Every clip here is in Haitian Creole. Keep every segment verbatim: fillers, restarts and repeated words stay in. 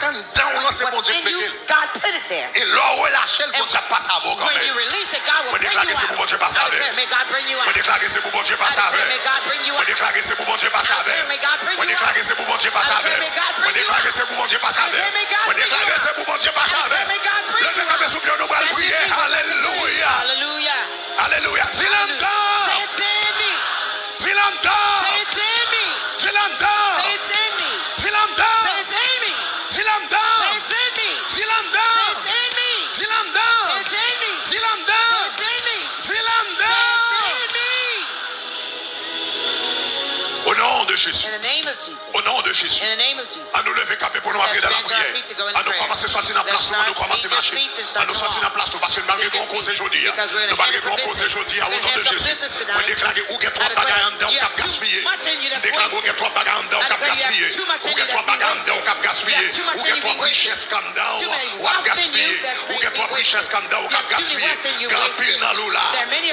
Anndan w lan, se Bondye ki mete l. God put it there. E lè w relache l, Bondye ap pase avè w kanmenm. Mwen deklare se pou Bondye pase avè l. Mwen deklare se pou Bondye pase avè l. Mwen deklare se pou Bondye pase avè l. Mwen deklare se pou Bondye pase avè l. Mwen deklare se pou Bondye pase avè l. Mwen deklare se pou Bondye pase avè l. Leve kanpe sou pye w, nou pral priye. Alelouya. Alelouya. Di l anndan. Di l anndan. Di l anndan. Di l anndan. Di l anndan. Di l anndan. Di l anndan. Di l anndan. Au nom de Jésus. Au nom de Jésus. An nou leve kanpe pou nou antre nan lapriyè. An nou kòmanse sòti nan plas nou, an nou kòmanse mache. An nou sòti nan plas nou, paske nou pral gen gran koze jodi a. Nou pral gen gran koze jodi a, o non de Jezi. Mwen deklare ou gen twòp bagay anndan w k ap gaspiye. M deklare ou gen twòp bagay anndan w k ap gaspiye. Ou gen twòp bagay anndan w k ap gaspiye. Ou gen twòp richès k anndan w w ap gaspiye. Ou gen twòp richès k anndan w w ap gaspiye. Gen anpil nan nou la,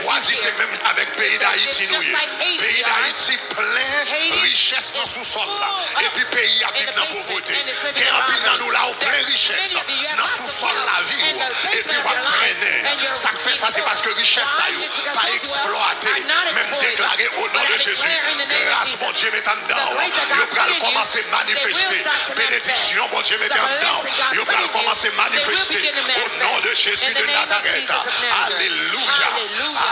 w a di se menm avèk peyi Dayiti nou ye. Peyi Dayiti plen richès nan sousòl la, epi peyi a ap viv nan povrete. Gen anpil nan nou la, ou plen richès nan sousòl lavi w, epi w ap trennen. Sa k fè sa, se paske richès sa yo pa eksplwate. Men m deklare, o non de Jezi, gras Bondye met anndan w, yo pral kòmanse manifeste. Benediksyon Bondye mete anndan w, yo pral kòmanse manifeste. O non de Jezi de Nazarèt. Alelouya,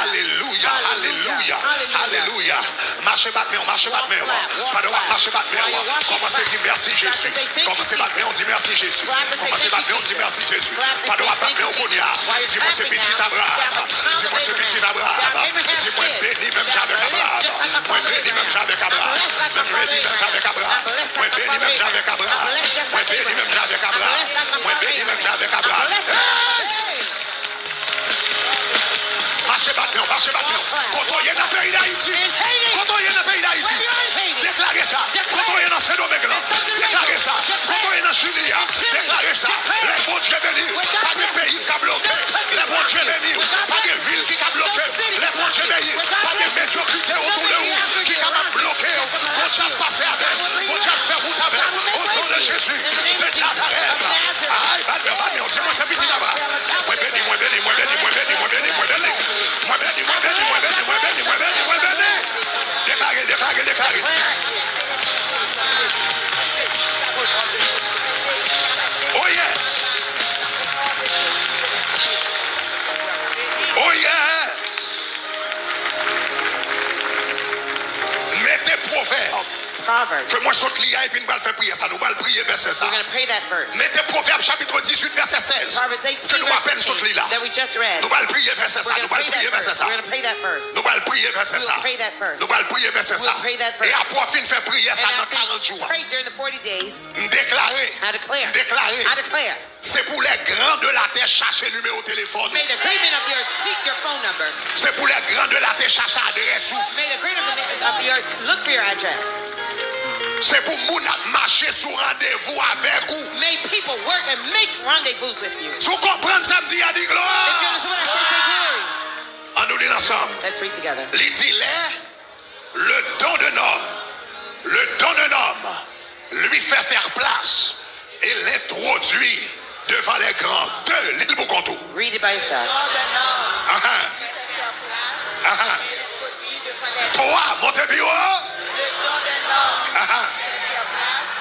alelouya, alelouya, alelouya. Mache bat men w, mache bat men w. Pandan w ap mache bat men w, kòmanse di mèsi Jezi. Kòmanse bat men w, di mèsi Jezi. Kòmanse bat men w, di mèsi Jezi. Pandan w ap bat men w kounye a, di mwen se pitit Abraham. Di mwen se pitit Abraham. Di mwen beni menm jan avèk Abraham. Mwen beni menm jan avèk Abraham. Mwen beni menm jan avèk Abraham. Mwen beni menm jan avèk Abraham. Mwen beni menm jan avèk Abraham. Mwen beni menm jan avèk Abraham. Hey! Mache bat men w, mache bat men w. Kote w ye nan peyi Dayiti? Kote w ye nan peyi Dayiti? Deklare sa. Kote w ye nan Sendomeng lan? Deklare sa. Kote w ye nan Chili a? Deklare sa. Lè Bondye beni w, pa gen peyi k ka bloke. Lè Bondye beni w, pa gen vil ki ka bloke w. Lè Bondye beni w, pa gen medyokrite otou de ou ki kapab bloke w. Bondye ap pase avè w. Bondye ap fè wout avè w. O non de Jezi de Nazarèt. Ay, bat men w, bat men w. Di mwen se pitit Abraham. Mwen beni, mwen beni, mwen beni, mwen beni, mwen beni, mwen beni. Mwen beni, mwen beni, mwen beni, mwen beni, mwen beni, mwen beni. Deklare, deklare, deklare. Oh yes. Oh yes. Mete Pwovèb. Proverbs. Ke mwen sot li a, epi n pral fè priyè sa. Nou pral priye vèsè sa. We're gonna pray that verse. Mete Pwovèb chapit dizuit vèsè sèz. Proverbs eighteen, verse sixteen, that we just read. Ke nou apèn sot li la. Nou pral priye vèsè sa. Nou pral priye vèsè sa. We're gonna pray that verse. We're gonna pray that verse. Nou pral priye vèsè sa. We'll pray that verse. We'll pray that verse. E apre w fin fè priyè sa nan karant jou a. And after you pray during the forty days, m deklare. I declare. M deklare. I declare. Se pou les grands de la terre chache nimewo telefòn ou. May the great men of the earth seek your phone number. Se pou les grands de la terre chache adrès ou. May the great men of the earth look for your address. Se pou moun ap mache sou randevou avèk ou. May people work and make rendezvous with you. Si w konprann sa m di a, di glwa. If you understand what I say, say glory. An nou li l ansanm. Let's read together. Li di lè Le don d'un homme, le don d'un homme lui fait faire place et l'introduit devant les grands. De, li l pou kont ou. Read it by yourself. Ahan. Ahan. Twa, monte pi wo. Ahan.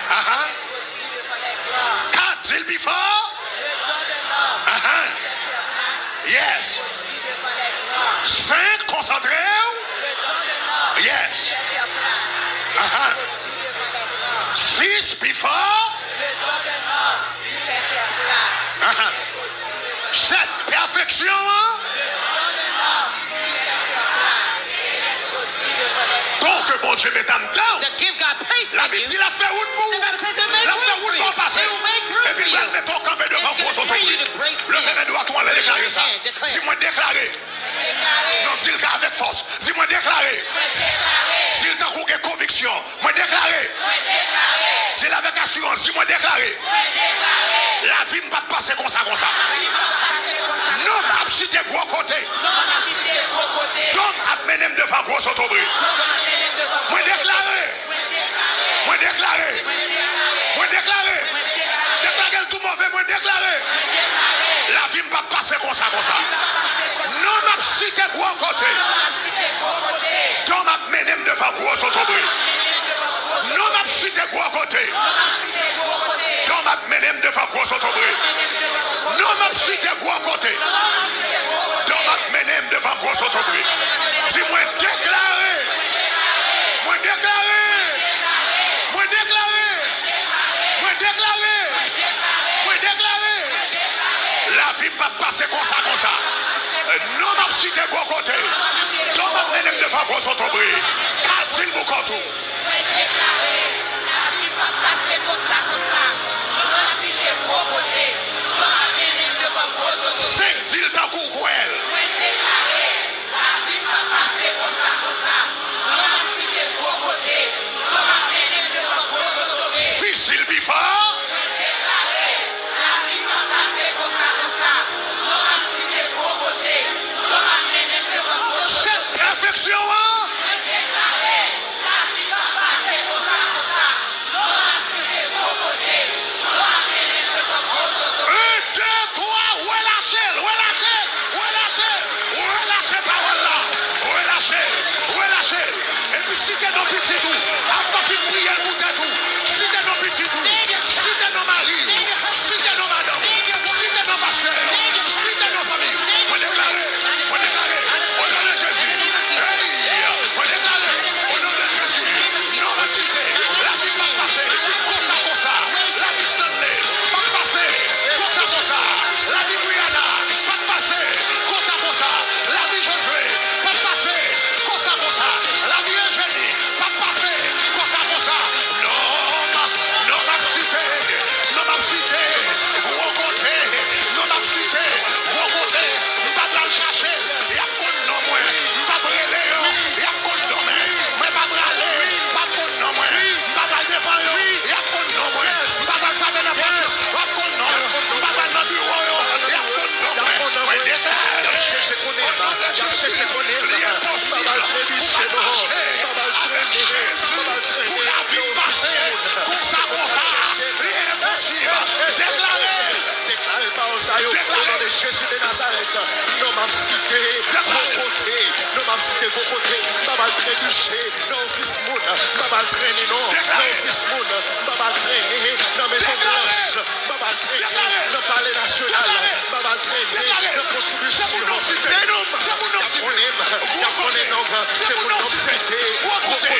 Ahan. Kat, di l pi fò. Ahan. Yes. Senk, konsantre w. Yes. Ahan. Sis, pi fò. Ahan. Sèt, pèfeksyon an. Don ke Bondye met anndan w. Labib di l ap fè wout pou ou. L ap fè wout ba w pase. Epi l pral mete w kanpe devan gwo zotobre. Leve men dwat ou anlè, deklare sa. Di mwen deklare. Non, di l ka avèk fòs. Di mwen deklare. Di l tankou w gen konviksyon. Mwen deklare. Di l avèk asirans. Di mwen deklare. Lavi m p ap pase konsa konsa. Non m ap chite gwo kote. Don ap mennen m devan gwo zotobre. Mwen deklare. Mwen deklare. Mwen deklare. Deklare. Sa konsa. Non, m ap site gwo kote. Don ap mennen m devan gwo zotobre. Non, m ap site gwo kote. Don ap mennen m devan gwo zotobre. Non, m ap site gwo kote. Don ap mennen m devan gwo zotobre. Di mwen deklare. Mwen deklare. Mwen deklare. Mwen deklare. Mwen deklare. Lavi m p ap pase konsa, konsa. Non, m ap site gwo kote. Don ap mennen m devan gwo zotobre. Ka di l pou kont ou. Mwen deklare, lavi m p ap pase konsa, konsa. Don ap site gwo kote. Don ap mennen m devan gwo zotobre. Senk, di l tankou w kwè l. Mwen deklare, lavi m p ap pase konsa, konsa. Don ap site gwo kote. Don ap mennen m devan gwo zotobre. Sis, di l pi fò. Mwen deklare, lavi m p ap pase konsa, konsa. Don ap site gwo kote. Don ap mennen m devan gwo zotobre. Sèt, pèfeksyon an. Mwen deklare, lavi m p ap pase konsa, konsa. Don ap site gwo kote. Don ap mennen m devan gwo zotobre. En, de, twa, relache l, relache l, relache l, relache pawòl la. Relache l, relache l. Epi site non pitit ou. Apre w fin priye l pou tèt ou, site non pitit ou. Site non mari w. Site non madanm ou. Site non pastè. Site non zanmi w. Mwen deklare, mwen deklare, o non de Jezi. Hey, mwen deklare, o non de Jezi. Non m ap site, lavi m p ap pase konsa, konsa. Lavi Stanley p ap pase konsa, konsa. Lavi Brianna p ap pase konsa, konsa. Lavi Josué p ap pase konsa, konsa. Lavi Eugénie p ap pase konsa, konsa. Non, non, m ap site, non, m ap site gwo kote, non, m ap site gwo kote. M pa pral chache l, y ap konn non mwen. M p ap rele yo, y ap konn non mwen. Mwen pa prale, m p ap konn non mwen. M pa pral devan yo, y ap konn non mwen. M pa pral frape nan pòt yo, y ap konn non yo. M pa pral nan biwo yo, y ap konn non mwen. Mwen deklare, y ap chèche konnen m, y ap chèche konnen m. M pa pral trebiche non, m pa pral trennen, m pa pral trennen nan ofis moun. Konsa, konsa, li enposib. Deklare. Deklare pawòl sa yo, o non de Jezi de Nazarèt. Non m ap site gwo kote, non m ap site gwo kote. M pa pral trebiche nan ofis moun, m pa pral trennen non nan ofis moun. M pa pral trennen nan Mezon Blanch, m pa pral trennen nan Palè Nasyonal, m pa pral trennen nan kontribisyon. Se non m, y ap konnen m, y ap konnen non m. Se pou non m site gwo kote,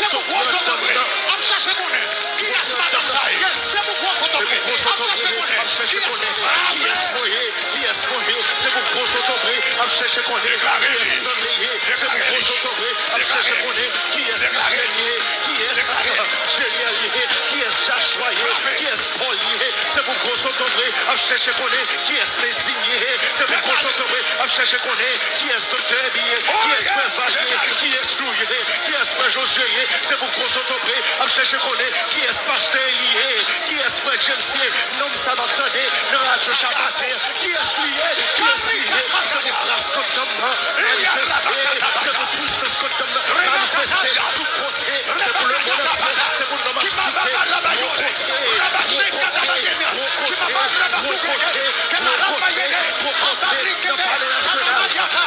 tout gran tanm nan. Ap chache konnen kiyès madanm sa ye. Se pou gwo zotobre ap chache konnen kiyès mwen ye. Kiyès mwen ye? Se pou gwo zotobre ap chèche konnen kiyès Stanley ye. Se pou gwo zotobre ap chèche konnen kiyès Michel ye, kiyès Jeriel ye, kiyès Joshua ye, kiyès Paul ye. Se pou gwo zotobre ap chèche konnen kiyès Medine ye. Se pou gwo zotobre ap chèche konnen kiyès Doktè Ebi ye, kiyès Frè Val ye, kiyès nou ye, kiyès Frè Josue ye. Se pou gwo zotobre ap chèche konnen kiyès Pastè Eli ye, kiyès Frè James ye. Non m sa m ap tande nan radyo chak maten an. Kiyès li ye? Kiyès li ye? Se pou gras kot tanm nan manifeste. Se pou pisans kot tanm nan manifeste tout kote. Se pou lemonn antye. Se pou non m ap site gwo kote, gwo kote, gwo kote, gwo kote, gwo kote, gwo kote nan Palè Nasyonal.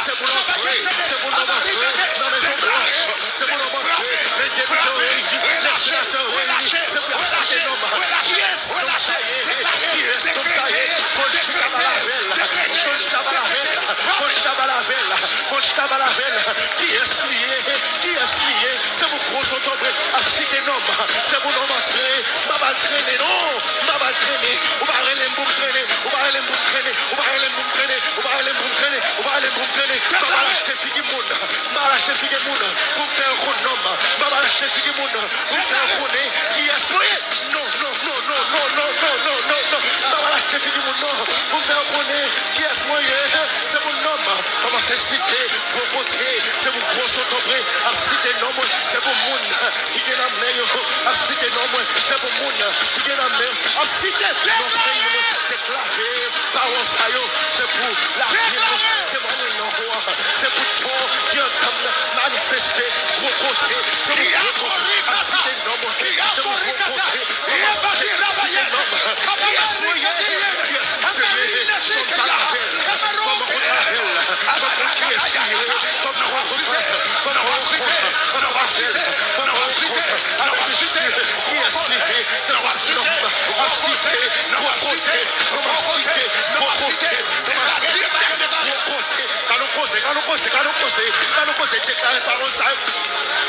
Se pou l antre. Se pou non m antre nan Mezon Blanch. Se pou non m antre. Lè depite yo reyini, lè senatè yo reyini, se pou y ap site non m. Kiyès non m sa ye? Kiyès non m sa ye? Fò n chita pale avè l. Fò n chita pale avè l. Fò n chita pale avè l. Fò n chita pale avè l. Kiyès li ye? Kiyès li ye? Se pou gwo zotobre ap site non m. Se pou non m antre. M pa pral trennen non. M pa pral trennen. Ou pa rele m pou m trennen. Ou pa rele m pou m trennen. Ou pa rele m pou m trennen. Ou pa rele m pou m trennen. Ou pa rele m pou m trennen. M pa pral achte figi moun. M pa pral achte figi moun pou m fè yo konn non m. M pa pral achte figi moun pou m fè yo konnen kiyès mwen ye. Non, non, non, non. M pa pral achte figi moun non pou m fè yo konnen kiyès mwen ye. Se pou non m kòmanse site gwo kote. Se pou gwo zotobre ap site non mwen. Se pou moun ki gen nan men yo ap site non mwen. Se pou moun ki gen nan men yo ap site non peyi mwen. Deklare pawòl sa yo. Se pou lavil, temwanye non w. Se pou ton ki antanm nan manifeste gwo kote. Se pou gwo kote ap site non mwen. Se pou gwo kote kòmanse site non mwen. Kiyès mwen ye? Kiyès misye ye? Fò m pale avè l. Fò m site, gwo kote, ann ap site, gwo kote, ann ap site, gwo kote. Gade yon koze, gade yon koze, gade yon koze, gade yon koze, deklare pawòl sa yo.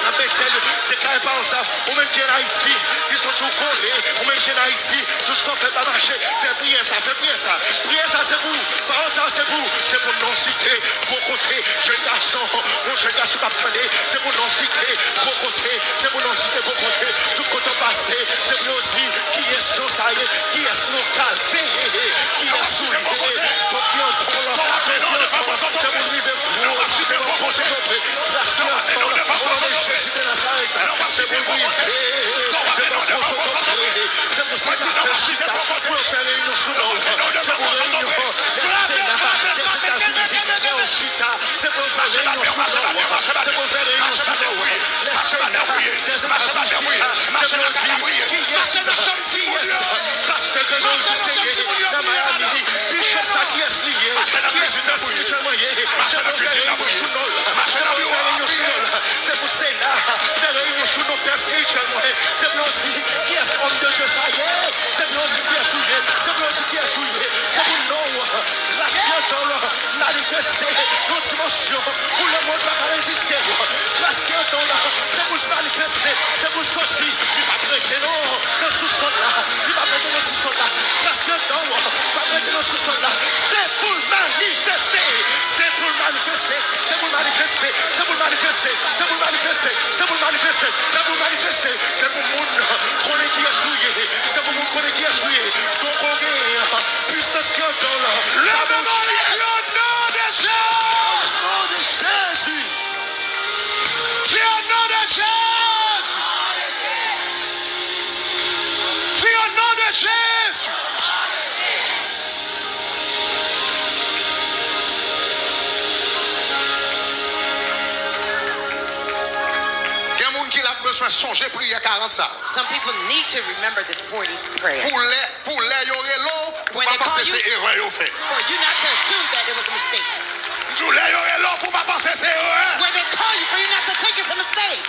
Nan Betèl, deklare pawòl sa yo. Ou menm ki ann Ayiti, ki santi w kole, ou menm ki ann Ayiti, tout sa w fè pa mache, fè priyè sa, fè priyè sa. Priyè sa se pou ou, pawòl sa yo se pou ou, se pou non site, gwo kote, jèn gason, yon jèn gason k ap tande, se pou non site, gwo kote, se pou non site, gwo kote, tout kote w pase, se pou yo di, kiyès non sa ye, kiyès non ka veye, kiyès ou ye, donk yon ton, donk yon ton, se pou l rive gwo, se pou l gwo, se pou l gras ki antann, o non de Jezi de Nazarèt, se pou l rive, se pou l gwo, se pou l gwo, se pou senatè chita, pou yo fè reyinyon sou non, se pou reyinyon, dè sena, dè Etazini, lè yo chita, se pou yo fè reyinyon sou non, se pou yo fè reyinyon sou non, lè sena, dè Etazini chita, se pou yo di, kiyès, kiyès, pastè Gregory Toussaint ye, nan Miami, bishop sa kiyès li ye, kiyès nan espirityèlman ye, se pou yo fè reyinyon sou non, se pou yo fè reyinyon sou non, se pou sena, fè reyinyon sou non pè espirityèl mwen, se pou yo di, kiyès òm de Dye sa ye, se pou yo di, kiyès ou ye, se pou yo di, kiyès ou ye, se pou non, gras ki antann, manifeste nan dimansyon pou lemonn pa ka reziste. Gras ki antann se pou l manifeste, se pou l soti. Li p ap rete non nan sousòl la. Li p ap rete nan sousòl la. Gras ki antann p ap rete nan sousòl la. Se pou l manifeste. Se pou l manifeste. Se pou l manifeste. Se pou l manifeste. Se pou l manifeste. Se pou l manifeste. Se pou l manifeste. Se pou moun konnen kiyès ou ye. Se pou moun konnen kiyès ou ye. Donk, ou gen pwisans ki antann. Leve men w, di, o non de Jezi. O non de Jezi. Di, o non de Jezi. Di, o non de Jezi. Gen moun ki la k bezwen sonje priyè karant sa. Some people need to remember this forty prayer. Pou lè, pou lè yo rele w, pou pa panse se erè yo fè. For you not to assume that it was a mistake. M di w, lè yo rele w, pou pa panse se erè. When they call you, for you not to think it's a mistake.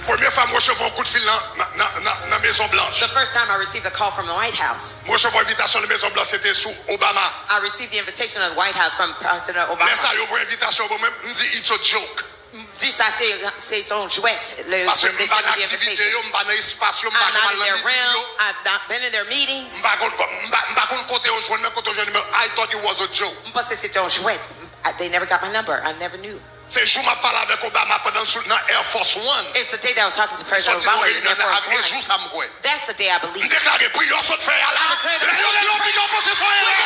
Premye fwa m resevwa yon kout fil nan, nan, nan, nan, nan Mezon Blanch. The first time I received a call from the White House. M resevwa envitasyon nan Mezon Blanch, se te sou Obama. I received the invitation of the White House from President Obama. Lè sa yo voye envitasyon ban mwen, m di, it's a joke. M di sa se, se yon jwèt. Paske m pa nan aktivite yo, m pa nan espas yo, m pa janm al nan miting yo. I've not been in their meetings. M pa konn, m pa, m pa konn kote yo jwenn mwen, kote yo jwenn mwen. I thought it was a joke. M panse se te yon jwèt. I, they never got my number. I never knew. Se jou m ap pale avèk Obama pandan l sou, nan Air Force One. It's the day that I was talking to President Obama in Air Force One. Li soti nan reyinyon nan e jou sa m kwè. That's the day I believe. M deklare, priyè w sot fè a la, lè yo rele w, piga w panse se yon erè.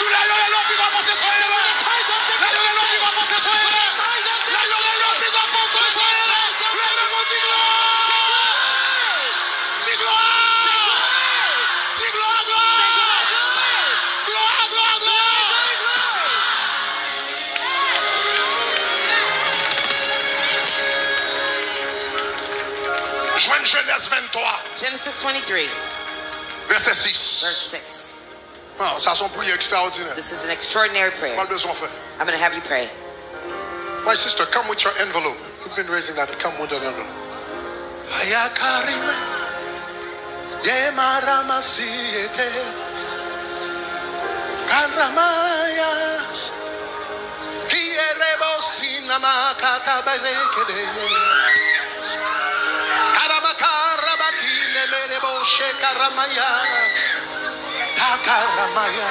Di, lè yo rele w, piga w panse se yon erè. Lè yo rele w, piga w panse se yon erè. Lè yo rele w, piga w panse se yon erè. Leve men w, di glwa. Di glwa. Di glwa, glwa. Glwa, glwa, glwa. Jwenn Jenèz venntwa. Genesis twenty-three, vèsè sis. Verse six. Ah, sa se yon priyè ekstraòdinè. This is an extraordinary prayer. Mwen bezwen fè. I'm gonna have you pray. My sister, come with your envelope. You've been raising that. Come with an envelope. Ayakarime. Yemaramasiete. Karamaya. Hierebo sinama katabarekede. Karamakarabakine merebo shekaramaya. Kakaramaya.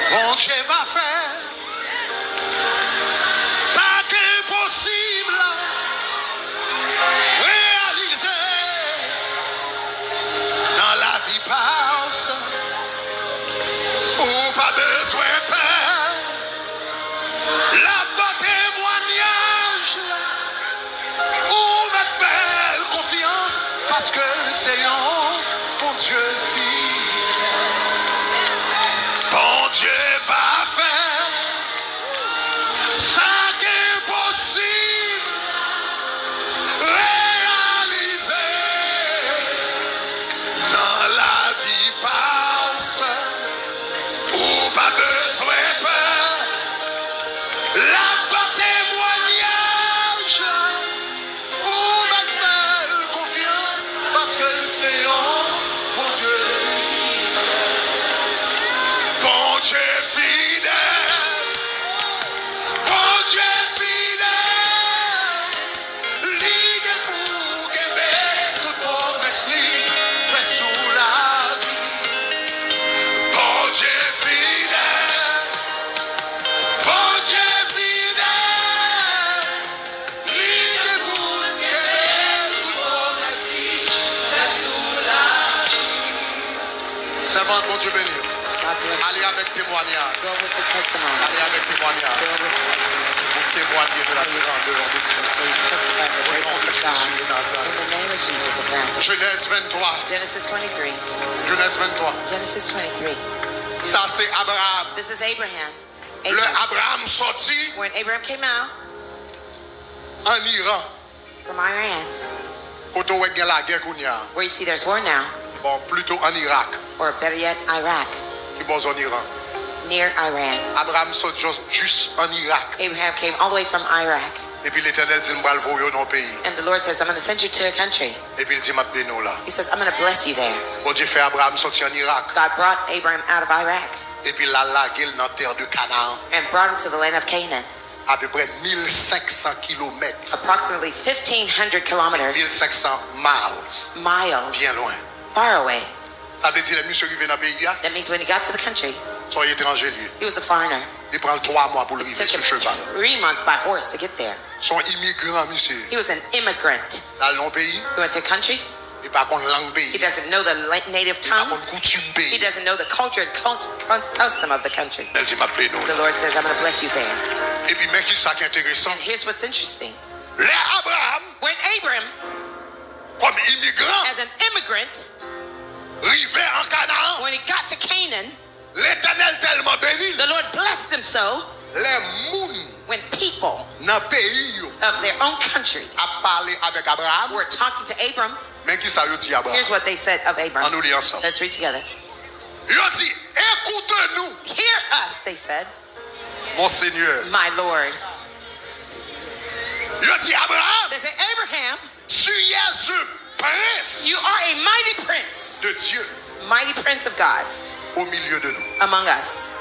Bondye va fè sa k enposib la reyalize nan lavi pa w sa. Ou pa bezwen pè. L ap ba w temwayaj la. Ou mèt fè l konfyans, paske l se yon Bondye fidèl. Bondye va fè sa k enposib reyalize nan lavi pa w sa. Ou pa bezwen pè. L ap ba w temwayaj. Bondye beni w. God bless you. Ale avèk temwanyaj. Go with the testimony. Ale avèk temwanyaj. Go with the testimony. Pou w temwaye de la grandeur de Dieu. May you testify of the greatness of God. Au nom de Jésus de Nazareth. In the name of Jesus of Nazareth. Genèse vingt-trois. Genesis twenty-three. Genèse vingt-trois. Genesis twenty-three. Sa se Abraham. This is Abraham. Lè Abraham. Abraham sòti. When Abraham came out. An Iran. From Iran. Kote w wè gen lagè kounye a. Where you see there's war now. Bon, plito an Irak. Or better yet, Iraq. Ki bò zòn Iran? Near Iran. Abraham sot jis, jis an Irak. Abraham came all the way from Iraq. Epi Letènèl di l, "M pral voye w nan yon peyi." And the Lord says, "I'm gonna send you to a country." Epi l di, "M ap beni w la." He says, "I'm gonna bless you there." Bondye fè Abraham sòti an Irak. God brought Abraham out of Iraq. Epi l al lage l nan tè de Kanaan. And brought him to the land of Canaan. Apeprè mil senk san kilomèt. Approximately fifteen hundred kilometers. Mil senk san miles. Miles. Byen lwen. Far away. Sa vle di lè misye rive nan peyi a, That means when he got to the country, se yon etranje l ye. He was a foreigner. Li pran l twa mwa pou l rive sou cheval. It took him three months by horse to get there. Se yon imigran misye ye. He was an immigrant. L al nan yon peyi. He went to a country. Li pa konn lang peyi. He doesn't know the la- native tongue. Li pa konn koutim peyi. He doesn't know the culture and cul- cul- custom of the country. L di, "M ap beni w la." The Lord says, "I'm gonna bless you there." Epi men ki sa ki enteresan. And here's what's interesting. Lè Abraham, when Abram, kòm imigran, as an immigrant, rive an Kanaan, when he got to Canaan, Letènèl tèlman beni l. The Lord blessed him so. Lè moun, when people, nan peyi yo, of their own country, ap pale avèk Abraham, were talking to Abram, men ki sa yo di Abraham. Here's what they said of Abram. Ann nou li ansanm. Let's read together. Yo di, "Écoute-nous." Hear us, they said. Mon Seigneur. My Lord. Yo di Abraham, they said, "Abraham, tu es un prince, you are a mighty prince, de Dieu, mighty prince of God, au milieu de nous. Among us.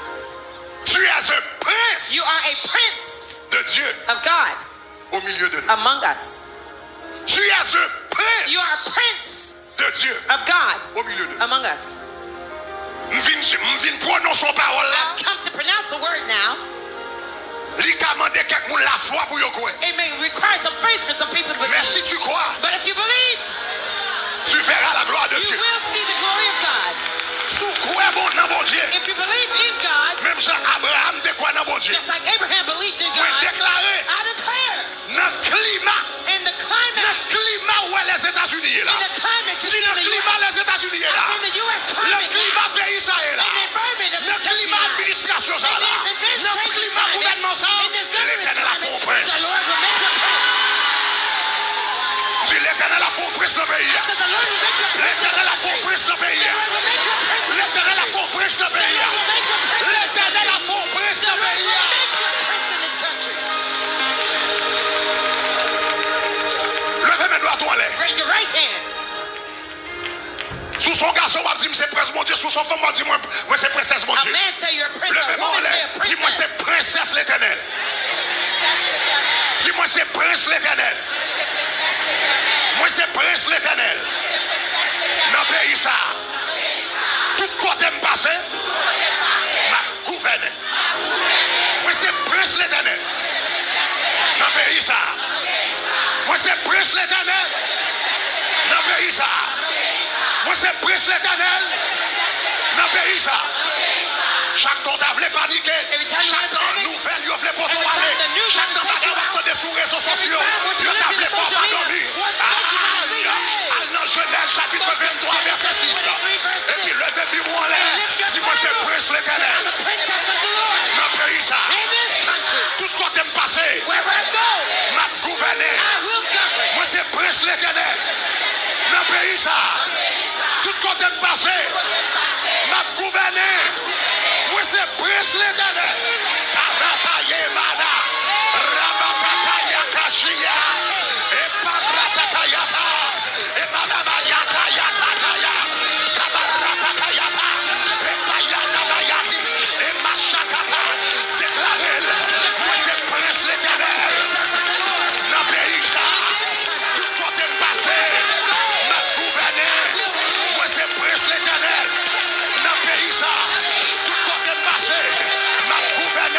Tu es un prince, you are a prince, de Dieu, of God, au milieu de nous. Among us. Tu es un prince, you are a prince, de Dieu, of God, au milieu de nous. Among us. M vin, m vin pwononse yon pawòl la. I've come to pronounce a word now. Li ka mande kèk moun lafwa pou yo kwè. It may require some faith for some people to believe. Mais si tu crois, but if you believe, tu verras la gloire de Dieu. You will see the glory of God. Si w kwè bon nan Bondye, if you believe in God, menm jan Abraham te kwè nan Bondye, just like Abraham believed in God, mwen deklare, I declare, nan klima, in the climate, nan klima ou wè Lèzetazini ye la, in the climate you see in the U S, nan klima Lèzetazini ye la, in the U S climate, nan klima peyi sa ye la, in the environment of this country, nan klima administrasyon sa la, in this administration, nan klima gouvènman sa, in this government climate, Letènèl ap fè yon prens. The Lord will make you a prince. Di, Letènèl ap fè yon prens nan peyi a. Letènèl ap fè yon prens nan peyi a. Letènèl ap fè yon prens nan peyi a. Letènèl ap fè yon prens nan peyi a. Leve men dwat ou anlè. Raise your right hand. Si w se yon gason, w ap di, "M se prens Bondye." Si w se yon fanm, w ap di, "Mwen, mwen se prensès Bondye." Leve men w anlè. Di, "Mwen se prensès Letènèl." Di, "Mwen se prens Letènèl." Mwen se prens Letènèl. Nan peyi sa a, tout kote m pase, m ap gouvène. Mwen se prens Letènèl. Nan peyi sa a, mwen se prens Letènèl. Nan peyi sa a, mwen se prens Letènèl. Nan peyi sa a, chak tan w ta vle panike, chak tan nouvèl yo vle pote w ale, chak tan bagay w ap tande sou rezo sosyo, yo ta vle fè w pa dòmi. Al, al nan Jenèz chapit venntwa vèsè sis. Epi leve Bib ou anlè. Di, "Mwen se prens Letènèl." Nan peyi sa, tout kote m pase, m ap gouvène. Mwen se prens Letènèl. Nan peyi sa, tout kote m pase, m ap gouvène. Mwen se prens Letènèl. Karatayemana, rabatatayakashia, eparatayata, emanamayatayatataya, kabaratakayata, epayanamayati, emashakata. Deklare l, mwen se prens Letènèl. Nan peyi sa, tout kote m pase, m ap gouvène. Mwen se prens Letènèl. Nan peyi sa, tout kote m pase, m ap gouvène.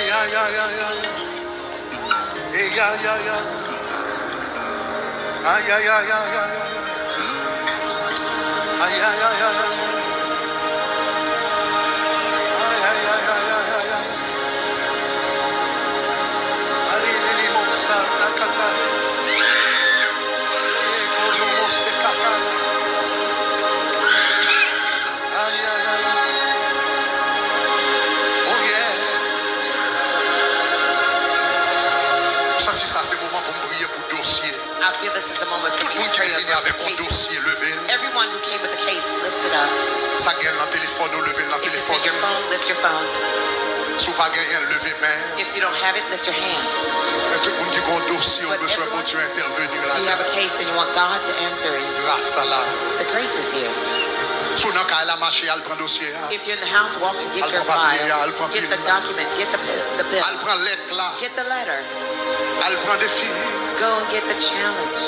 Ay, ay, ay, ay, ay. Ey, ay, ay, ay, ay. Ay, ay, ay, ay, ay, ay. Ay, ay, ay, ay, ay, ay. Ay, ay, ay, ay, ay, ay, ay. Alinini monsata katay. Ey, koromo se katay. Ay, ay, ay, ay. Oh, yeah. M santi sa se moman pou m priye pou dosye. I feel this is the moment for Tout you moun to ki pray te vini over avèk yon dosye, leve l. Everyone who came with a case, lift it up. Sa gen nan telefòn ou, leve l nan telefòn ou. If it's in your phone, lift your phone. Si w pa genyen l, leve men. If you don't have it, lift your hands. Men tout moun ki gen yon dosye, ou bezwen Bondye entèveni ladan. If you have a case and you want God to answer it, Gras la la. The grace is here. Si w nan kay la, mache al pran dosye a. If you're in the house, walk and get your file. Al pran papye a, al pran pil la. Get the document, get the, the bill. Al pran lèt la. Get the letter. Al pran defi. Go and get the challenge.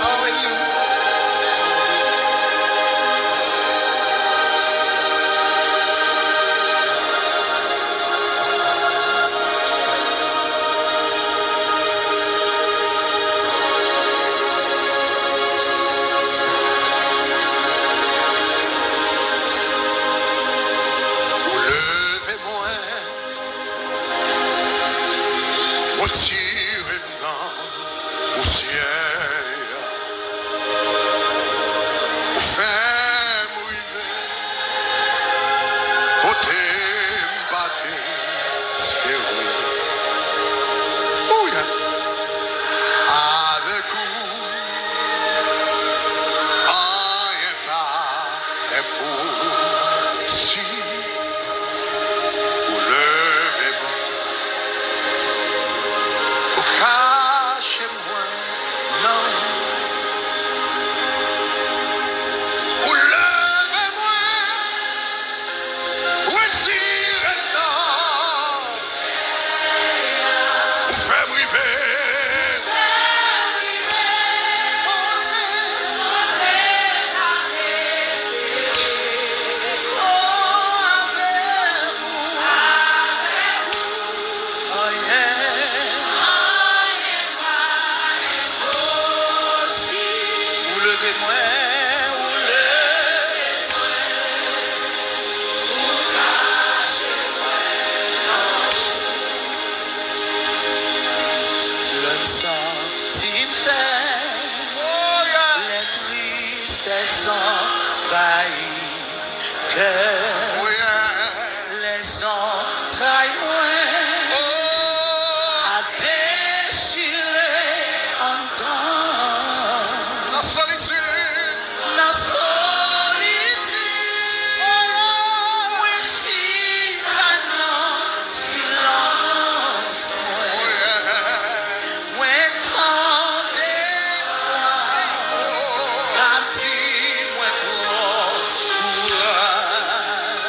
Alelouya. Ou leve mwen. Retire m nan pousyè. Ou fè m rive kote m pa te espere. Ouya. Avèk ou, anyen pa enposib. Ou leve mwen, ou kache mwen nan ou. Ou leve mwen, retire m nan. Ou fè m rive. Ou leve mwen, ou leve mwen. Lè m santi m fèb, lè tristès anvayi kè, lè zantray mwen ap dechire anndan. Nan solitid. Nan solitid, mwen chita nan silans mwen. Mwen tande vwa k ap di mwen pran kouraj.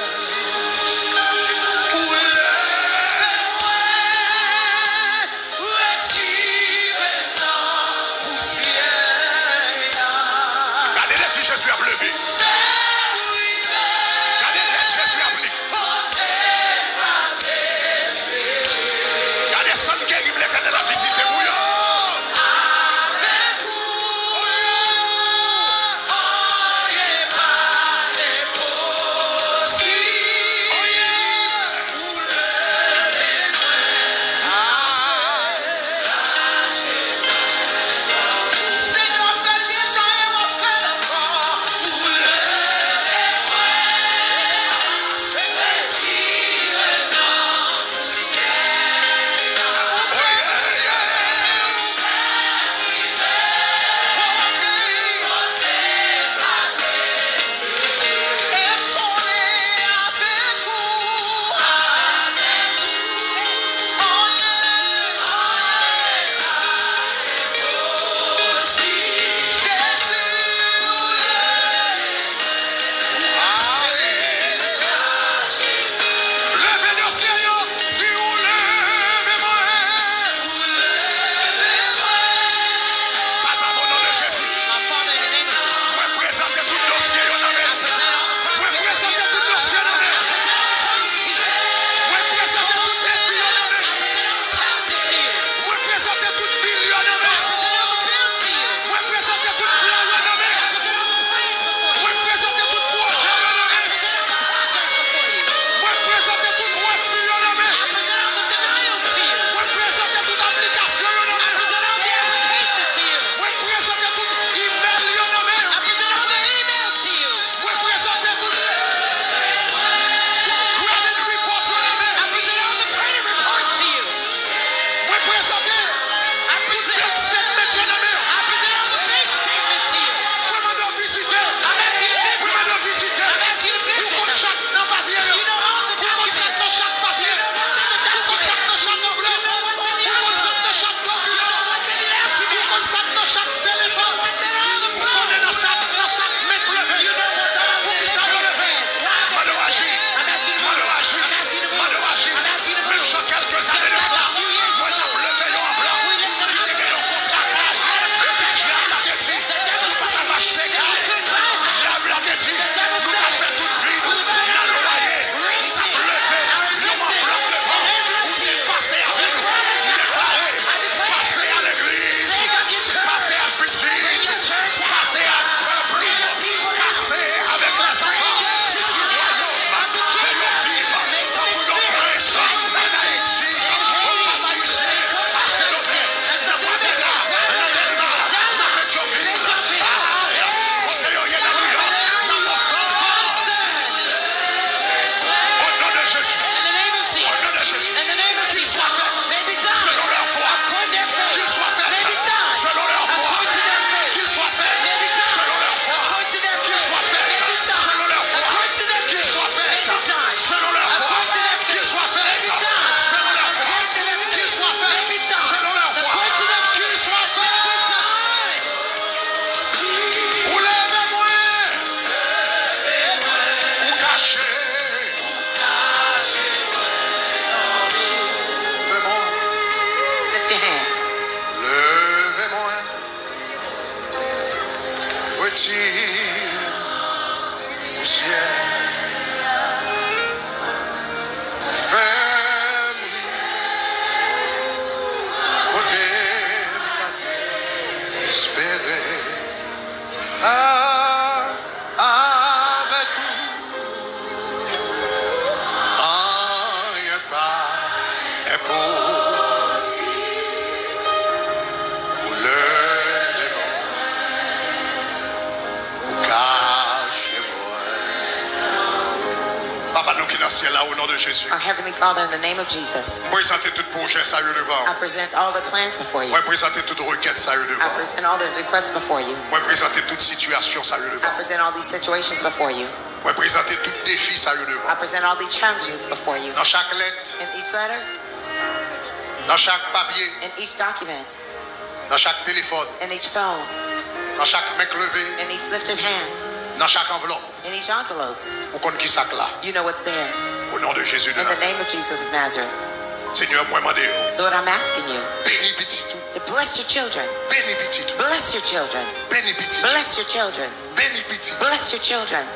Nan syèl la, o non de Jezi. Our Heavenly Father, in the name of Jesus, Mwen prezante tout pwojè sa yo devan. I present all the plans before you. Mwen prezante tout rekèt sa yo I devan. Present all the requests before you. Mwen prezante tout sitiyasyon sa yo I devan. Present all these situations before you. Mwen prezante tout defi sa yo I devan. Present all the challenges before you. Nan chak lèt, In each letter, nan chak papye, in each document, nan chak telefòn, in each phone, nan chak men k leve, in each lifted hand, nan chak anvlòp, in each envelopes, ou konn ki sa k la. You know what's there. O non de Jezi de Nazareth. In the name of Jesus of Nazareth. Senyè, mwen mande w. Lord, I'm asking you. Beni pitit ou. To bless your children. Beni pitit ou. Bless your children. Beni pitit ou. Bless your children. Beni pitit ou. Bless your children.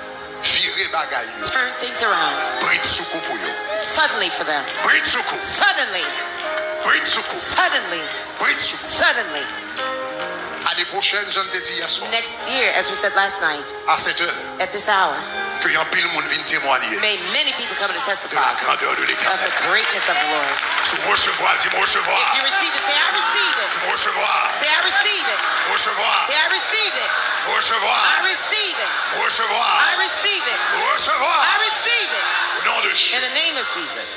Vire bagay yo. Turn things around. Bridsoukou pou yo. Suddenly for them. Bridsoukou. Suddenly. Bridsoukou. Suddenly. Bridsoukou. Suddenly. Ane pwochèn, jan n te di yè swa. Next year, as we said last night, A sèt è, at this hour, ke anpil moun vin temwanye may many people come to de la testify grandeur de of the Letènèl. Greatness of the Lord. Si w resevwa, di, "Mwen resevwa." If you receive it, say, "I receive it." Di, "Mwen resevwa." Say, "I receive it." Mwen resevwa. Say, "I receive it." Mwen resevwa. I receive it. Mwen resevwa. I receive it. Mwen resevwa. I receive it. O non de Jezi. In the name of Jesus.